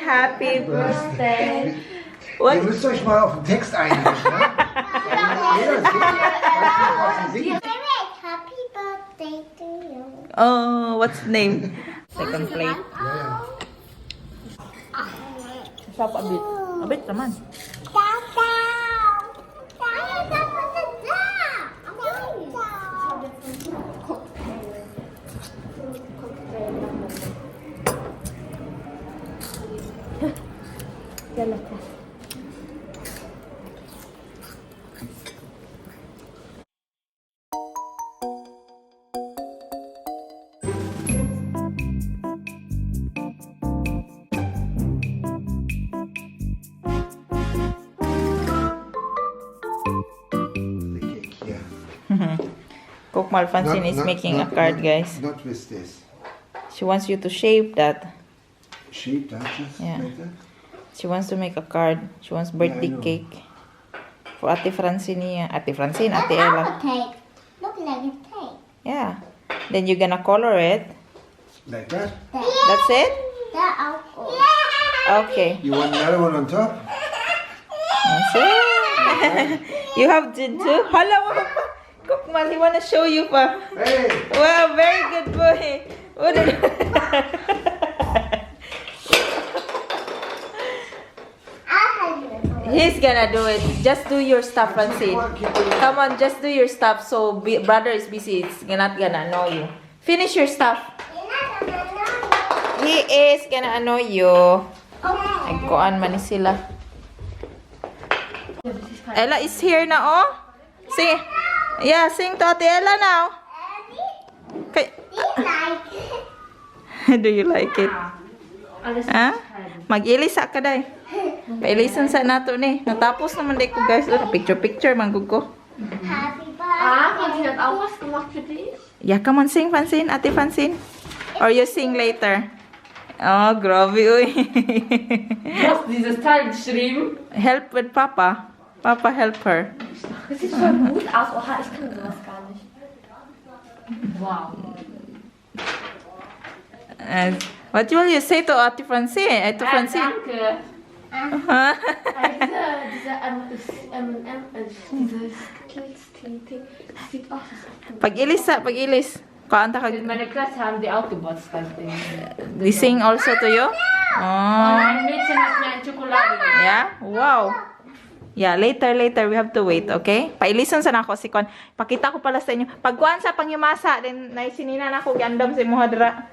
Happy Birthday. Ihr What? Müsst euch mal auf den Text einigen, ne? Jeder singt, weiß nicht, was sie singt. Happy birthday to you. Oh, what's the name? Second plate. Ja. Stop a bit. A bit naman. Down, down. Down, down, down, down. The cake here. Cook Malfansin is making a card, guys. Not with this. She wants you to shape that. Shape that just like that. She wants to make a card. She wants birthday Yeah, I know. Cake. For Ate Francine niya. Ate Francine, Ate Ella. Cake. Look like a cake. Yeah. Then you're gonna color it. Like that. That's it? The alcohol. Okay. You want another one on top? That's it. You have did too? Hala, wala pa. Cook Mal, he wanna show you pa. Hey! Wow, very good boy. What did. He's gonna do it. Just do your stuff, Francine. Come on, just do your stuff. So brother is busy. It's not gonna annoy you. Finish your stuff. He is gonna annoy you. Nagkuan man ni sila. Ella is here na, oh. Sing. Yeah, sing to Ate Ella now. Kay. Do you like it? Ha? Mag-ilis ka day. Pailisan sa nato ni. Natapos naman day ko, guys. Oh, picture picture man gud ko. Happy Ah, birthday. Francine hat auch was gemacht für dich? Yeah, come on, sing, Francine. Ate Francine. Or you sing later. Oh, grabe, uy. Du hast dieses Teil geschrieben. Help with Papa. Papa help her. Das sieht voll gut aus. Oha, ich kann sowas gar nicht. Wow. What will you say to Ate Francine? Eh, to Ah, Francine. Danke. Huh? Diese M&M, dieses Skittles-Ding, das sieht aus, als ob Pag-ilis sa, pag-ilis. Kaanta ka. In meiner Klasse haben die auch Geburtstag. They sing also to you? Oh. Ein Mädchen hat mir eine Schokolade gegeben. Yeah? Wow. Yeah, later, later. We have to wait, okay? Pailison sa nako si Kwan. Pakita ko pala sa inyo. Pagkuan sa pangyumasa, then naisinina na ako giandam sa imuha dira.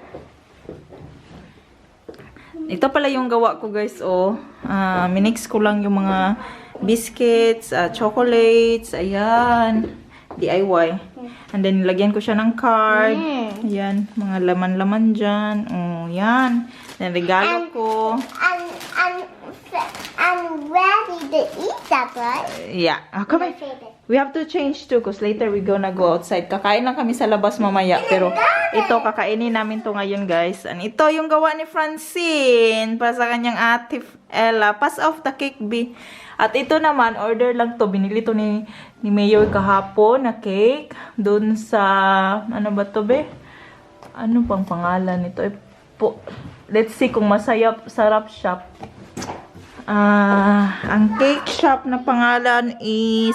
Ito pala yung gawa ko, guys, oh. Ah, minix ko lang yung mga biscuits, chocolates, ayan. DIY. And then, nilagyan ko siya ng card. Ayan, mga laman-laman dyan. Oh, yan. Then, regalo ko. I'm ready to eat that, right? Yeah. Ah, come here. We have to change too because later we gonna go outside. Kakain lang kami sa labas mamaya. Pero ito, kakainin namin to ngayon, guys. And ito yung gawa ni Francine para sa kanyang ate Ella. Pass off the cake, B. At ito naman, order lang to. Binili to ni Mayor kahapon na cake. Doon sa, ano ba to, be? Ano pang pangalan nito? Eh, po, let's see kung masaya, sarap shop. Ah, ang cake shop na pangalan is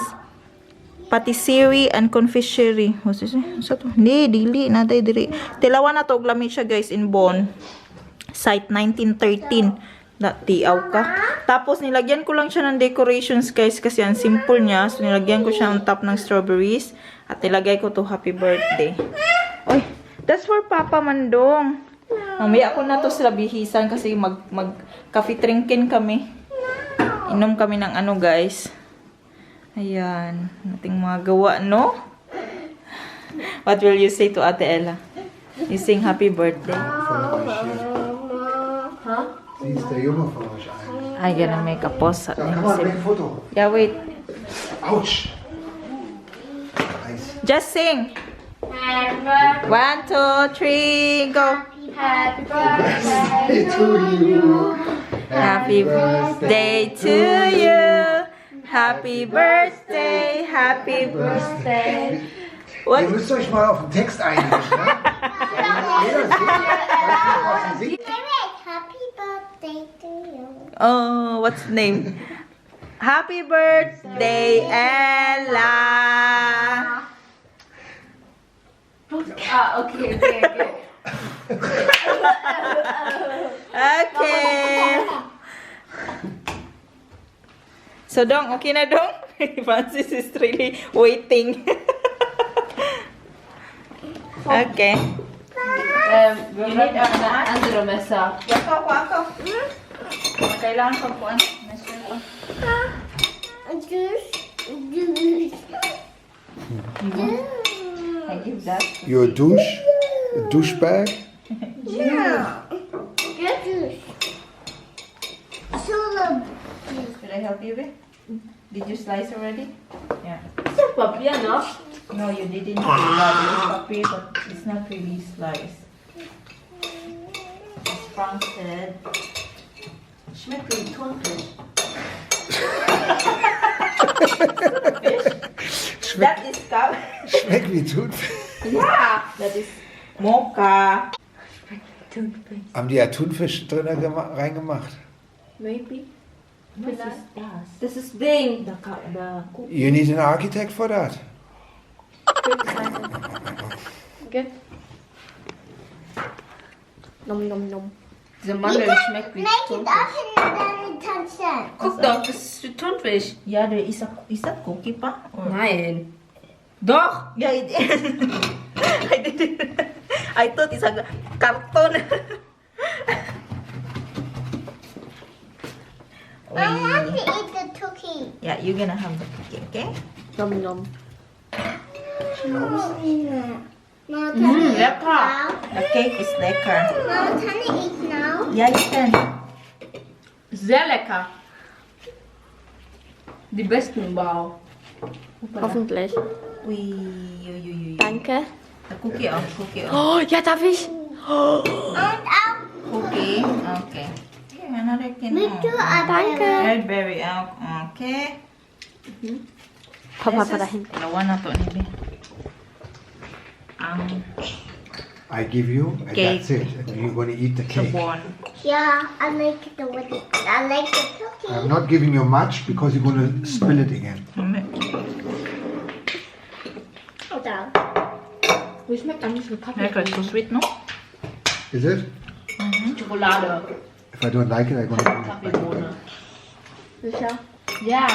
Patisserie and Confiserie. What's this? Sa to? Hindi, dili na day diri. Tilawan na to og lami siya, guys, in Bonn. Site 1913. Da tiaw ka. Tapos nilagyan ko lang siya ng decorations, guys, kasi ang simple niya. So nilagyan ko siya on top ng strawberries at nilagay ko to happy birthday. Oy, that's for Papa Mandong. Mamaya ko na to sila bihisan kasi mag coffee drinkin kami. Inom kami ng ano, guys. Ayan, nating mga gawa, no? What will you say to Ate Ella? You sing happy birthday. Von euch hier. Ha? Sie ist der Junge von euch allen. I gonna make a post. So, come on, make a photo. Yeah, wait. Autsch! Nice. Just sing. Happy birthday. One, two, three, go. Happy birthday to you. Happy birthday to you. Happy birthday, happy birthday. What? Ihr müsst euch mal auf den Text einigen, ne? Jeder singt, weiß nicht, was sie singt. Happy birthday to you. Oh, what's the name? Happy birthday, Ella! Ah, okay. Okay. So, Dong, okay na, Dong? Francis is really waiting. Okay. Wir brauchen eine andere Messer. Ako, ako, ako. Kailangan pa po. Juice. Juice. I give that. Your douche? A douchebag? Yeah. Juice. Solo. Should I help you, babe? Did you slice already? Yeah. Ist ja Papier noch? No, you didn't. There's paper, but it's not really sliced. As Frank said, Schmeckt wie Thunfisch. That is cow. Schmeckt wie Thunfisch. Ja. That is mocha. Thunfisch. Haben die ja Thunfisch drin reingemacht? Maybe. What is das? Das ist Ding. The cookie. You need an architect for that. Okay. Nom nom nom. Diese Mandeln schmeckt wie Make it Thunfisch. up and then it turns in. Guck doch, das ist wie Thunfisch. Yeah, there is a is that cookie pa? Or- Nein. Doch. Yeah, it is. I didn't. I thought it's a carton. I want to eat the cookie. Yeah, you're gonna have the cookie, okay? Nom nom. Mama, can I eat Lecker. now? The cake is lekker. Mama, can I eat now? Yeah, you can. Sehr lecker. Die besten überhaupt. Hoffentlich. Ui, ui, ui, ui. Danke. The cookie, oh, cookie, oh. Oh, ja, darf ich? Und auch Cookie, okay. Here, another can. mit Oh. du Danke. Red berry, oh, okay. Papa This war is- da hinten. Dalawa na to, ni Be. Ang I give you, and Cake. that's it. And you're going to eat the cake. sabon. Yeah, I like the one. I like the cookie. I'm not giving you much because you're going to spill it again. Oder? Wie schmeckt eigentlich so Kaffee? Lecker, so sweet, no? Is it? Schokolade. If I don't like it, I'm going to bring it back. Kaffeebohne. Sicher? Ja.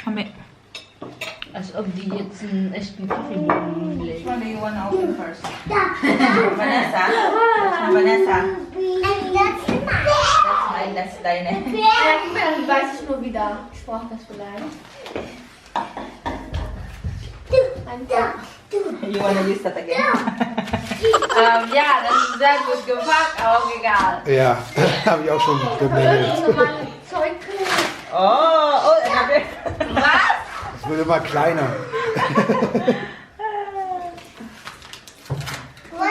Kami. Als ob die jetzt einen echten Kaffeebohnen Which legen. one do you want to open first? Da. Vanessa? That's from Vanessa. And that's mine. That's mine, that's deine. Ja, gib mir, dann weiß ich nur wieder. Ich brauche das vielleicht. You wanna use that again? Ja, das ist sehr gut gepackt, aber auch egal. Ja, habe ich auch schon gemeldet. Normale Zeug. Oh, another. Was? Es wird immer kleiner.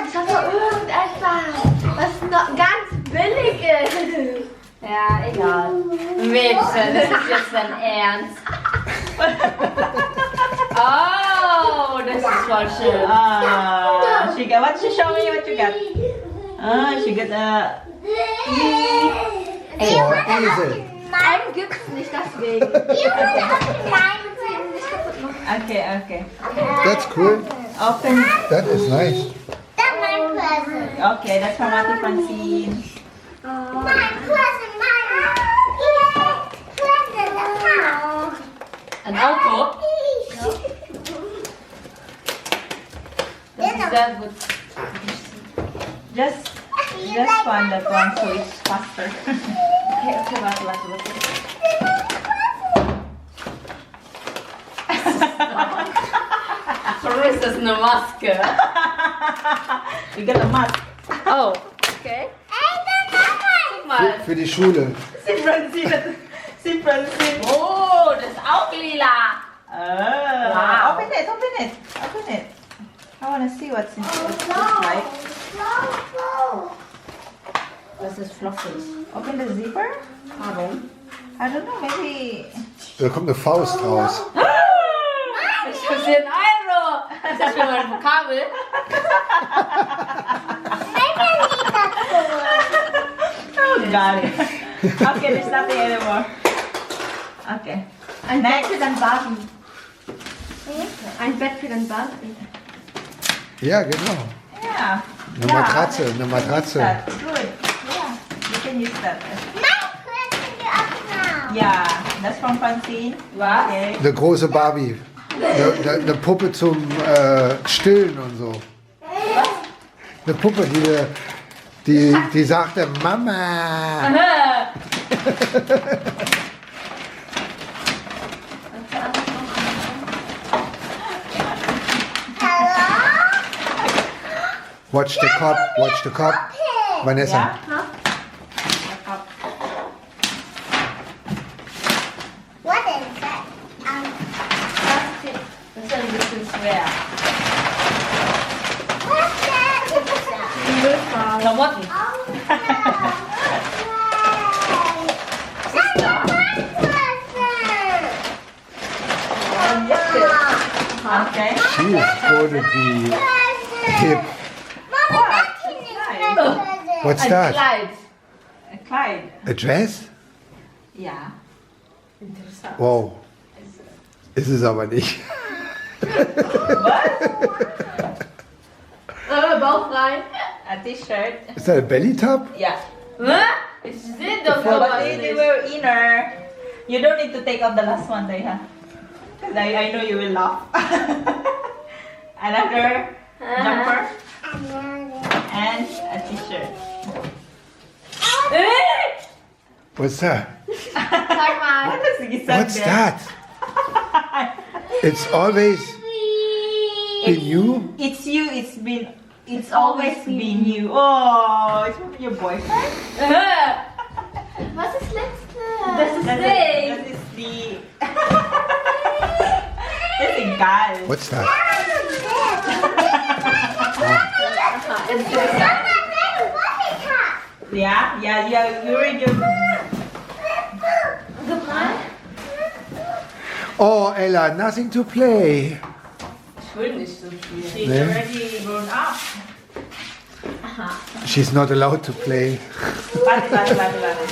Ich habe irgendetwas, was noch ganz billig ist. Ja, egal. Mädchen, das ist jetzt dein Ernst. Oh, das ist voll schön. Ah, she got, what she show me what you got? Ah, she got a Oh, Esel. Einen gibt's nicht, deswegen. You wanna open mine present? Okay. That's cool. Open. That is nice. That's my present. Okay, that's from Ate Francine. My present, my yeah, present, a cow. Ein Auto? Das ist sehr gut. Just find that one so it's faster. Okay, warte, warte, warte. Warum ist das eine Maske? You got a mask. Oh, okay. Guck mal. Für die Schule. Si Francine. Si Francine. Oh, das ist auch lila. Ah, Wow. open it, open it, open it. I wanna see what's in it looks like. Das ist fluffig. Open the zipper? Warum? I don't know, maybe. Da kommt eine Faust raus. Ich hab hier einen Euro. Ist das für mein Vokabel? Oh, got it. Okay, there's nothing anymore. Okay. Ein Bett für dein Barbie. Ein Bett für dein Barbie. Ja, genau. Yeah. Eine Matratze, eine Matratze. That. Good. Yeah. You can use that. My present you up now. Yeah. That's from Francine. Was? Okay. Eine große Barbie. Eine Puppe zum Stillen und so. Eine Puppe, die sagte: "Mama." Hello? Watch the cup, watch the cup. Vanessa. Yeah. What is that? Das ist ein bisschen schwer. What's that? Klamotten. Oh, no. That's my present. Okay. She is going to be hip. Mama, that's my present. What's Ein that? Kleid. A Kleid. A dress? Yeah. Interessant. Wow. Ist es aber nicht. What? Bauch frei. A T-shirt. Ist das ein Belly Top? Yeah. Hä? Ich sehe doch But sowas they nicht. were inner. You don't need to take out the last one, Daya. Because I know you will laugh. Another jumper and a T-shirt. Äh! What's that? Sag mal. What's that? It's always been you? It's you. It's been. It's always been you. Oh, it's from your boyfriend. Äh! Was ist letzte? Das ist Das nicht. ist, das ist die. Das ist egal. What's that? Yeah. You read your. Gib mal. Oh, Ella, nothing to play. Ich will nicht so viel. She's Nee. Already grown up. She's not allowed to play. Warte, warte, warte, warte.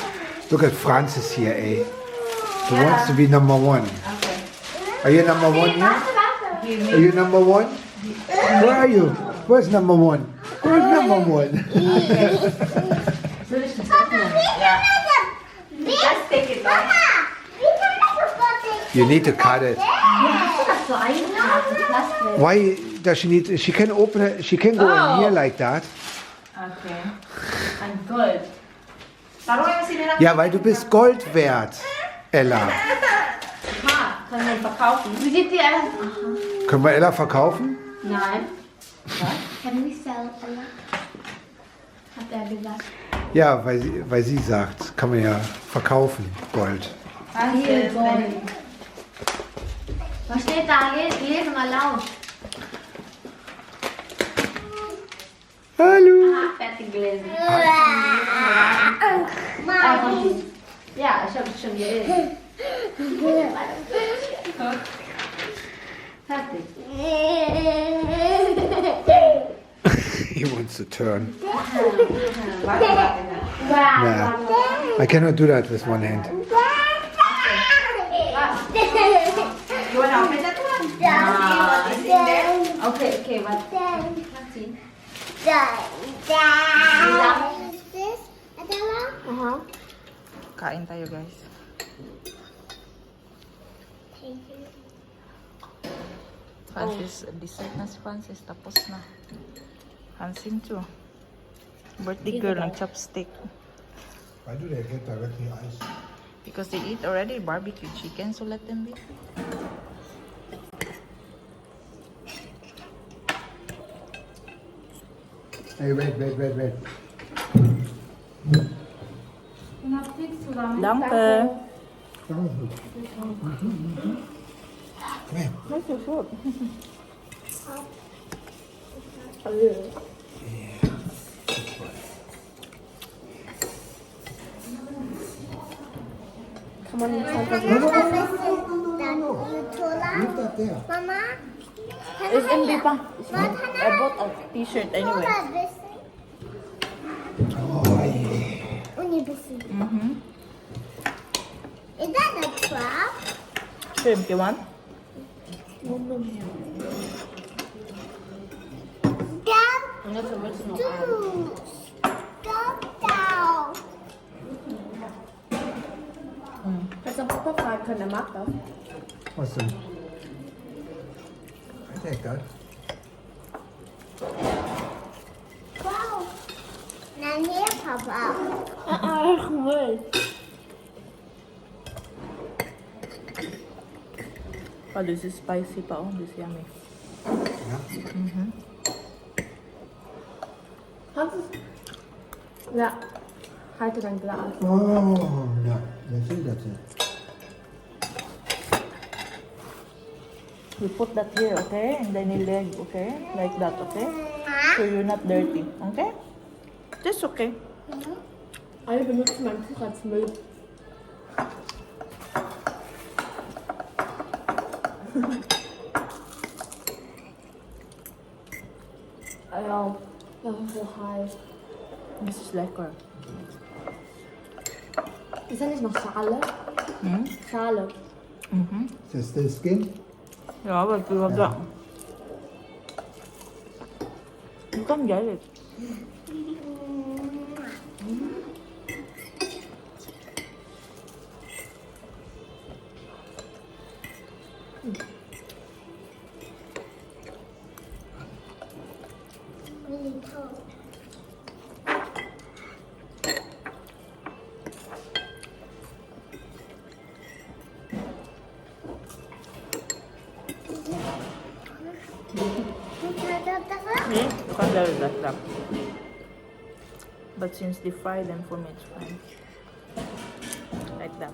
Look at Francis here, eh? He wants to be number one. Okay. Are you number one here? Warte, warte. He Are made you number one? Where are you? Where's number one? Where's number one? Will ich das öffnen? Yeah. Just take it off. You need to cut it. Hast du das so eingepackt in Plastik? Why does she need? She can open it. She can go in here like that. Okay. Ein Gold. Parang yung sinila. Ja, weil du bist Gold wert, Ella. Ha, kann man verkaufen? Wie sieht die aus? Können wir Ella verkaufen? Nein. Can we sell Ella? Hat er gesagt. Ja, weil sie sagt, kann man ja verkaufen, Gold. Viel Gold. Was steht da? Lese mal laut. Hallo. Ah, fertig gelesen. Mami. Ja, ich habe es schon gelesen. Fertig. He wants to turn. Warte, warte na. Nah, I cannot do that with one hand. You wanna open that one? See what is in there? Okay, warte. Maxi. Is this Adela? Aha. Kain tayo, guys. Thank you. Francis, dessert na si Francis. Tapos na. Francine too. Birthday girl ng chopstick. Why do they get directly ice? Because they eat already barbecue chicken, so let them be. Hey, wait, wait, wait, wait. Guten Appetit zusammen. Danke. Come here. That's your food. Yeah. Good boy. Kann man nicht einfach No, no, no, no, no, no, no, no. Leave that there. Mama? It's MB pa. I bought a T-shirt anyway. Ein bisschen. Oh, yeah. Und ein bisschen. Mhm. Shrimp, you want? Down, Und jetzt willst du noch einen. two. Stop down. Kannst du auch Papa fragen können, der mag das. Was denn? I take that. Wow. Now here, Papa. Ach, Müll. Oh, this is spicy pa. Oh, this is yummy. Ja. Kannst du es? Ja. Halte dein Glas. Oh, ja. Wer sind das denn? We put that here, okay? And then your leg, okay? Like that, okay? So you're not dirty, okay? That's okay. Alle benutzen mein Tuch als Müll. Ja, das ist so heiß. This is lekker. Ist da nicht noch Schale? Hm? Schale. Ist das the skin? Yeah, but we have that. You can get it. Really cold. See? You can get it like that. But since they fry them for me, it's fine. Like that.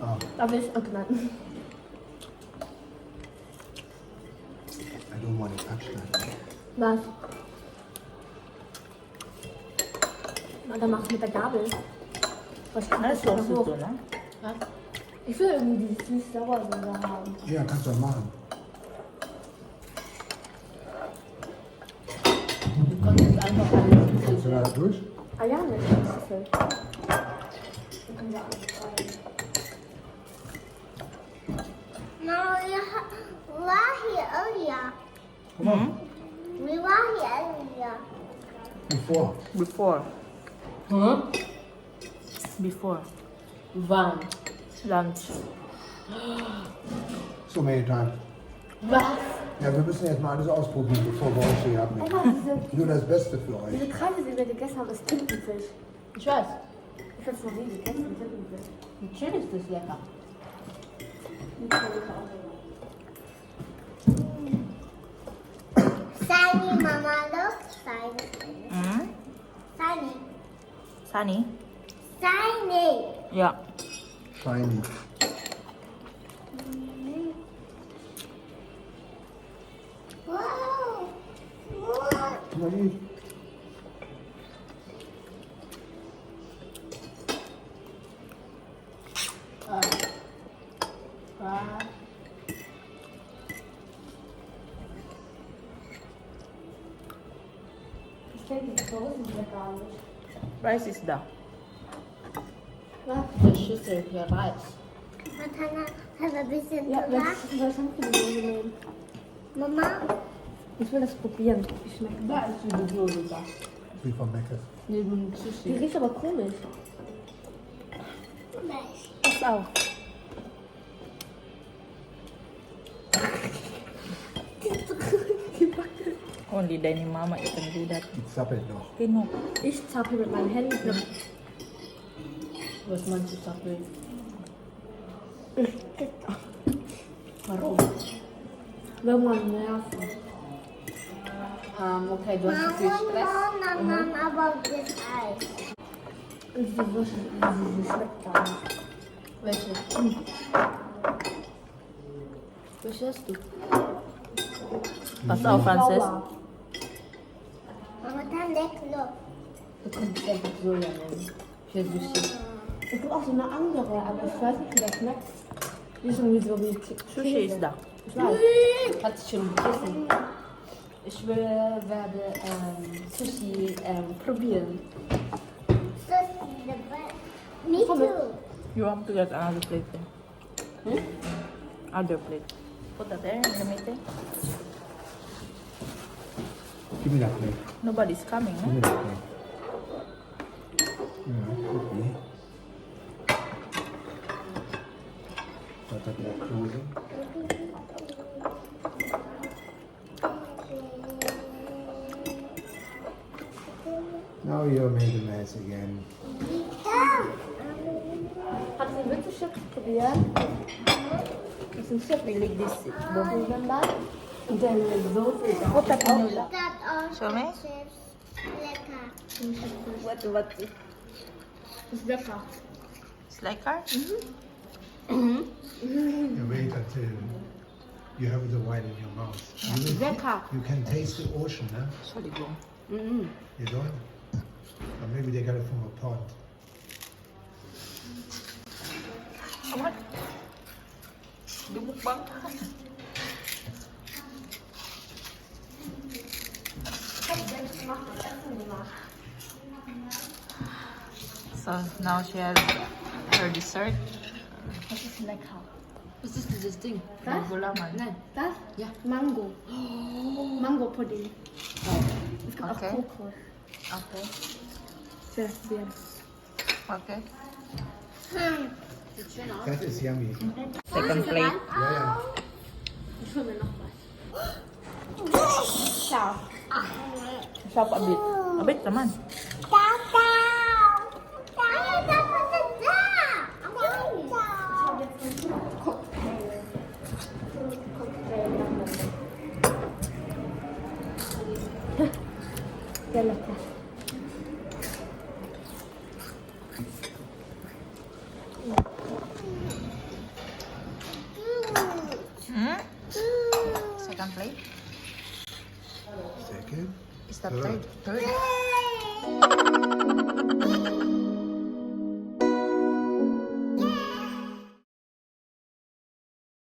Ah, Darf ich? Okay, nein. I don't want to touch that. Was? Na, dann mach ich mit der Gabel. Was kommt Nice das sauce hoch? too, no? Was? Ich will irgendwie die süß-sauer Soße haben. Ja, kannst du auch machen. Du kannst jetzt einfach alles Kannst du da durch? Ah ja, mit der Schüssel. Dann können wir alles rein. Mama, we were here earlier. Guck mal. We were here earlier. Bevor. Before. Hm? Before. Wann? Lunch. So many times. Was? Ja, wir müssen jetzt mal alles ausprobieren, bevor wir euch hier abnehmen. Oma, diese, Nur das Beste für euch. diese Kreise, die wir gegessen haben, ist Tintenfisch. Ich weiß. Ich hab's noch nie gegessen, Tintenfisch. Natürlich ist das lecker. Shiny, Mama, look. Shiny. Mm? Shiny. Sunny? Shiny. Yeah. Shiny. Wow. Wow. Guck mal, die. Was? Ich kenne die Soße hier gar nicht. Rice is da. Was? Eine Schüssel für Reis. Montana have a bisschen Ja, ja, welche soll ich denn für die Soße nehmen? Mama, Ich will das probieren. Wie schmeckt Da ist die Soße da. Wie von Meckes. Neben dem Die Sushi. riecht aber komisch. Pass auf. Only deine Mama you can do that. Die zappelt noch. Genug. Ich zappel mit meinen Händen. Was meinst du, Zappel? Ich Warum? Wenn man nerven. Okay, du hast zu viel Mama, Stress. Mama, Mama, about this ice. Und diese Soße, die schmeckt gar nicht. Welche? Welche hast du? Pass auf, Francis. Sauer. Mama, dann leck look. Du kannst einfach Soja nehmen. Für Sushi. Es gibt auch so eine andere, aber ich weiß nicht, wie das schmeckt. Die ist irgendwie so wie Sushi ist da. Ich weiß. Hat sie schon gegessen. Ich werde Sushi probieren. Sushi, the best. Me too. You want to get another plate there? Hmm? Other plate. Put that there in the middle. Give me that plate. Nobody's coming, Give no? me that plate. Yeah, could be. But that they're closing. Now you made a mess again. Kannst du willst du Chips probieren? Das sind Chips. Really this. Remember? Und deine Soße ist auch. Put that in your lap. That all Show me. chips. Lecker. Warte, warte. Ist lecker. It's lecker. You wait until you have the wine in your mouth. Lecker. You can taste the ocean, huh? Entschuldigung. You don't? Or maybe they got it from a pond. What? Dumukbang. So now she has her dessert. Das ist lecker. Was ist dieses Ding? Was? Gulaman. Nein. Das? Ja. Mango. Mango-Pudding. Es gibt Okay. auch Kokos. Okay. Ich will das probieren. Okay. That is yummy. Second plate. Yeah. Ich hol mir noch was. Scharf. Chop a bit. A bit naman. Da, da. Da, da, da, da, da. Da. Ich habe jetzt einen Cocktail. Cocktail. Sehr lecker. Second plate. Second. Is that third? Third. Yay.